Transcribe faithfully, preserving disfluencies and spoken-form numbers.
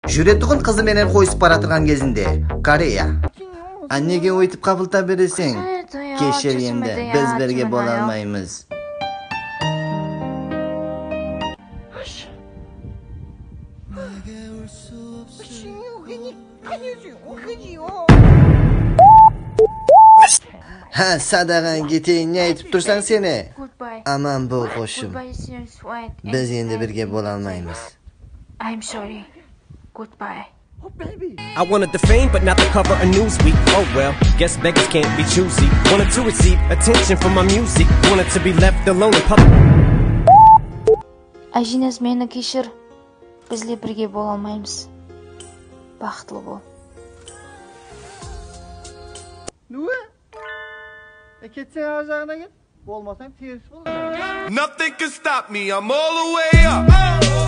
Júretuǵın qızı menen qoyısıp baratırǵan gezinde. Koreya. A nege óytip qapılta bereseń? Keshir endi, biz birge bola almaymız. Ha, sadaǵan keteyin, ne aytıp tursań seni? Aman bol, qoshım. Biz endi birge bola almaymız. I'm sorry. Goodbye. I wanted the fame, but not the cover of Newsweek. Oh well, guess beggars can't be choosy. Wanted to receive attention from my music. Wanted to be left alone in public. Ájinez, meni keshir. Bizle birge bola almaymız. Baxıtlı bol. Nima? E, ketseń, ar jaǵına ket. Bolmasań, teris bol. Nothing can stop me, I'm all the way up.